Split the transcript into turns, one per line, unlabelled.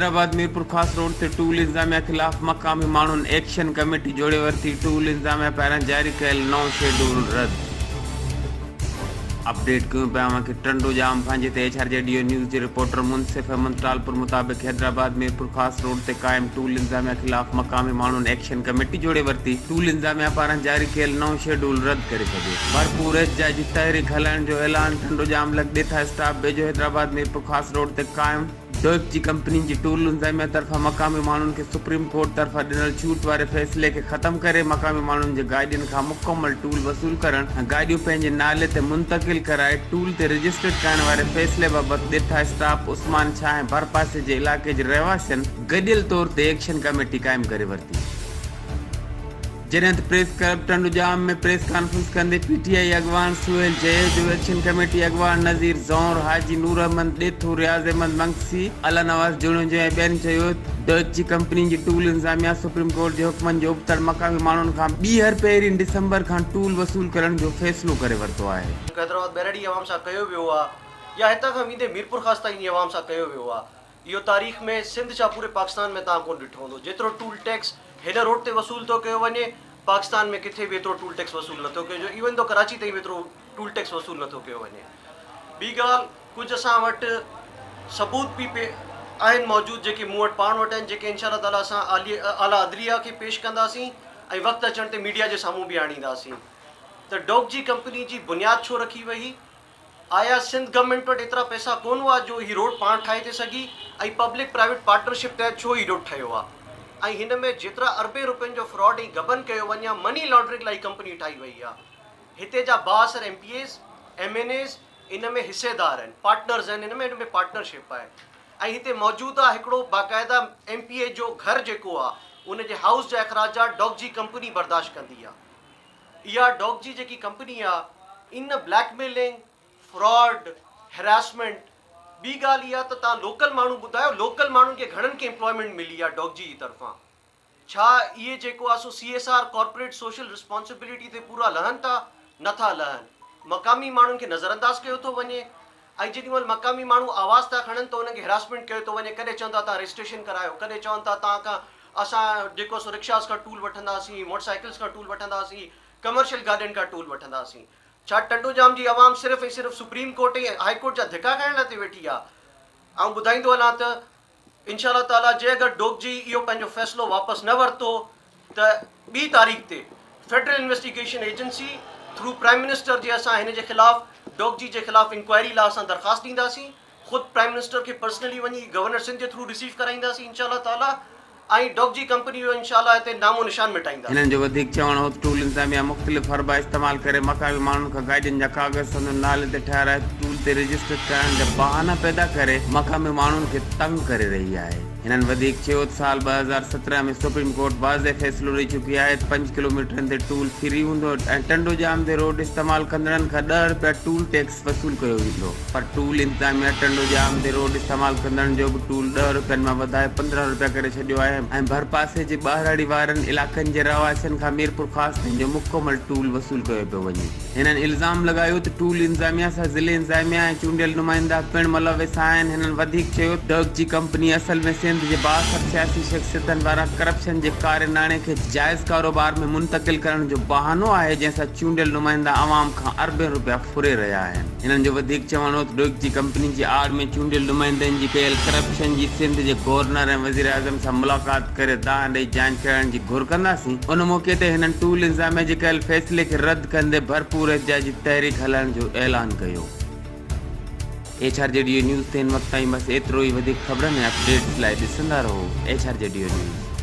Hyderabad Mirpurkhas road تي tool انتظاميا خلاف مقامي ماڻهن ايڪشن ڪميٽي جوڙي ورتي، ٽول انتظاميا پاران جاري ڪيل نئون شيڊول رد. اپڊيٽ ڪيون پيا اوهان کي ٽنڊو ڄام کان جتي H R J D O news جي رپورٽر منصف احمد ٽالپر مطابق حيدرآباد ميرپورخاص روڊ تي قائم ٽول انتظاميا خلاف مقامي ماڻهن ايڪشن ڪميٽي جوڙي ورتي، ٽول انتظاميا پاران جاري ڪيل نئون شيڊول رد ڪري ڇڏيو. ڀرپور احتجاجي تحريڪ هلائڻ جو اعلان ٽنڊوڄام لڳ ڏيٿا اسٽاپ ويجهو حيدرآباد ميرپورخاص روڊ تي قائم ڊوئڪ جي ڪمپني جي ٽول انتظاميا طرفان مقامي ماڻهن کي سپريم ڪورٽ طرفان ڏنل ڇوٽ واري فيصلي کي ختم ڪري مقامي ماڻهن جي گاڏين کان مڪمل ٽول وصول ڪرڻ ۽ گاڏيون پنهنجي نالي تي منتقل ڪرائي ٽول تي رجسٽرڊ ڪرائڻ واري فيصلي بابت ڏيٿا اسٽاپ عثمان شاهه ۽ ڀرپاسي جي علائقي جي رهواسين گڏيل طور تي ايڪشن ڪميٽي قائم ڪري ورتي. جڏهن ته press club Tandojam ۾ press conference ڪندي پي ٽي آء اڳواڻ سهيل جهيجو، ايڪشن ڪميٽي اڳواڻ نذير زئور، حاجي نور احمد ڏيٿو، رياض احمد منگسي، الله نواز جوڻيجو ۽ ٻين چيو ته ڊوئچ جي ڪمپني جي ٽول انتظاميا سپريم ڪورٽ جي حڪمن جي ابتڙ مقامي ماڻهن کان ٻيهر پهرين ڊسمبر کان ٽول وصول ڪرڻ جو فيصلو ڪري ورتو آهي.
حيدرآباد ٻهراڙي عوام سان ڪيو ويو آهي يا هتان کان ويندي ميرپورخاص تائين جي عوام سان ڪيو ويو آهي اهو تاريخ ۾ سنڌ ڇا پوري پاڪستان ۾ توهان ڪونه ڏٺو هوندو جيترو ٽول ٽيڪس هن روڊ تي وصول ٿو ڪيو وڃي پاڪستان ۾ ڪٿي به ايترو ٽول ٽيڪس وصول نٿو ڪيو وڃي ايون دو ڪراچي تائين به ايترو ٽول ٽيڪس وصول نٿو ڪيو وڃي ٻي ڳالهه ڪجهه اسان وٽ ثبوت به آهن موجود جيڪي مون وٽ پاڻ وٽ آهن جيڪي انشاء الله تعالٰي اسان اعليٰ عدليه کي پيش ڪنداسين ۽ وقت اچڻ تي ميڊيا جي سامهون به آڻينداسين ته ڊوڪ جي ڪمپني جي بنياد ڇو رکي وئي آيا سنڌ گورنمينٽ وٽ ايترا پئسا ڪونه هئا جو هي روڊ پاڻ ٺاهي ٿي سگهي ۽ پبلڪ پرائيويٽ پارٽنرشپ تحت ڇو هي روڊ ٺهيو آ ۽ هن ۾ جيترا اربين روپين جو فراڊ ۽ غبن ڪيو وڃي آ مني لانڊرنگ لاء هي ڪمپني ٺاهي وئي آ هتي جا بااثر M P As M N As ان ۾ حصيدار آهن پارٽنرز آهن ان ۾ ان ۾ پارٽنرشپ آهي ۽ هتي موجوده هڪڙو باقاعده ايم پي اي جو گهر جيڪو آ ان جي هائوس جا اخراجات ڊوڪ جي ڪمپني برداشت ڪندي آ. اها ڊوڪ جي جيڪي ڪمپني آ ان بليڪ ميلنگ، فراڊ، هراسمينٽ، ٻي ڳالهه اها ته توهان لوڪل ماڻهو ٻڌايو لوڪل ماڻهن کي گهڻن کي ايمپلائمينٽ ملي آ ڊوڪ جي جي طرفان ڇا اهي جيڪو آ سو C S R corporate social responsibility تي پورا لهن ٿا نٿا لهن مقامي ماڻهن کي نظر انداز ڪيو ٿو وڃي ۽ جيڏي مهل مقامي ماڻهو آواز ٿا کڻن ته انهن کي هراسمينٽ ڪيو ٿو وڃي ڪڏهن چون ٿا توهان رجسٽريشن ڪرايو ڪڏهن چون ٿا توهان کان اسان جيڪو سو رڪشاز کان ٽول وٺنداسين موٽر سائيڪلز کان ٽول وٺنداسين ڪمرشل گاڏين کان ٽول وٺنداسين ڇا ٽنڊوڄام جي عوام صرف ۽ صرف سپريم ڪورٽ ۽ هائي ڪورٽ جا ڌڪا کائڻ لاء اتي ويٺي آ آئون ٻڌائيندو هلان ته انشاء الله تعالي جي اگر ڊوڪجي اهو پنهنجو فيصلو واپس نه ورتو ته ٻي تاريخ تي federal investigation agency through prime minister جي اسان هن جي خلاف ڊوڪجي جي خلاف انڪوائري لاء اسان درخواست ڏينداسين خود پرائم منسٽر کي پرسنلي وڃي گورنر سنڌ جي ٿرو رسيو ڪرائينداسين انشاء الله تعالي ۽ ڊوڪجي ڪمپني جو انشاء الله هتي نام و نشان مٽائينداسين.
هنن جو وڌيڪ چوڻ هو ته ٽول انتظاميا مختلف حربا استعمال ڪري مقامي ماڻهن کان گاڏين جا ڪاغذ سندن نالي تي ٺهرائي ٽول تي رجسٽر ڪرائڻ جا بهانا پيدا ڪري مقامي ماڻهن کي تنگ ڪري رهي آهي. هنن وڌيڪ چيو ته سال 2017 ۾ سپريم ڪورٽ واضح فيصلو ڏئي چڪي آهي ته پنج ڪلوميٽرن تي ٽول فري هوندو ۽ ٽنڊوڄام تي روڊ استعمال ڪندڙن کان ڏهه رپيا ٽول ٽيڪس وصول ڪيو ويندو پر ٽول انتظاميا ٽنڊوڄام تي روڊ استعمال ڪندڙن جو به ٽول ڏهه رپين مان وڌائي 15 رپيا ڪري ڇڏيو آهي ۽ ڀرپاسي جي ٻهراڙي وارن علائقن جي رهواسين کان ميرپورخاص تائين جو مڪمل ٽول وصول ڪيو پيو وڃي. هنن الزام لڳايو ته ٽول انتظاميا سان ضلعي انتظاميا ۽ چونڊيل نمائندا پڻ ملوث آهن. هنن وڌيڪ چيو ته ڊوڪ جي ڪمپني اصل ۾ سنڌ جي بااثر سياسي شخصيتن پاران ڪرپشن جي ڪاري ناڻي کي جائز ڪاروبار ۾ منتقل ڪرڻ جو بهانو آهي جنهن سان چونڊيل نمائندا عوام کان اربين روپيا ڦري رهيا آهن. هنن جو وڌيڪ چوڻ هو ته ڊوڪ جي ڪمپني جي آڙ ۾ چونڊيل نمائندن جي ڪيل ڪرپشن جي سنڌ جي گورنر ۽ وزيراعظم سان ملاقات ڪري دانهن ڏئي جاچ ڪرائڻ جي گهر ڪنداسين. ان موقعي تي هنن ٽول انتظاميا جي ڪيل فيصلي کي رد ڪندي ڀرپور احتجاجي تحريڪ هلائڻ جو اعلان ڪيو. H R J D O news تي هن وقت تائين بس ايترو ئي وڌيڪ خبرن ۽ اپڊيٽس لاء ڏسندا رهو H R J D O news.